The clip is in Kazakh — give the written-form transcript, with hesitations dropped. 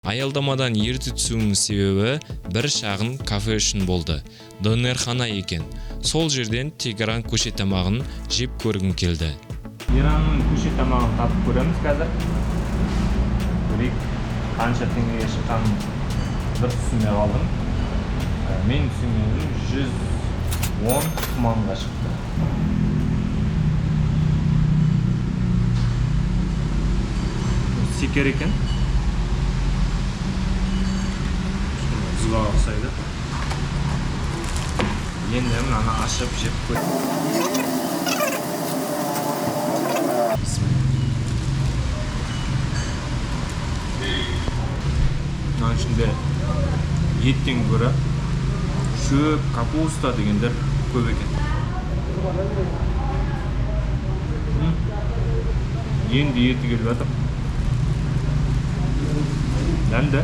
Аялдамадан ерте түсуімнің себебі бір шағын кафе үшін болды. Донерхана екен. Сол жерден Тегеран көше тамағын жеп көргім келді. Иранның көше тамағын татып көреміз қазір. Көрейік, қанша теңгеге шыққанын бір түсінбей қалдым. Мен түсінгенім 110 туманға шықты. Секер екен. Тұзға ұқсайды. Енді мынаны ашып жеп көр. Бисмилля. Мынаның ішінде еттен гөрі шөп, капуста дегендер көп екен. Енді еті келіп жатыр. Дәмді.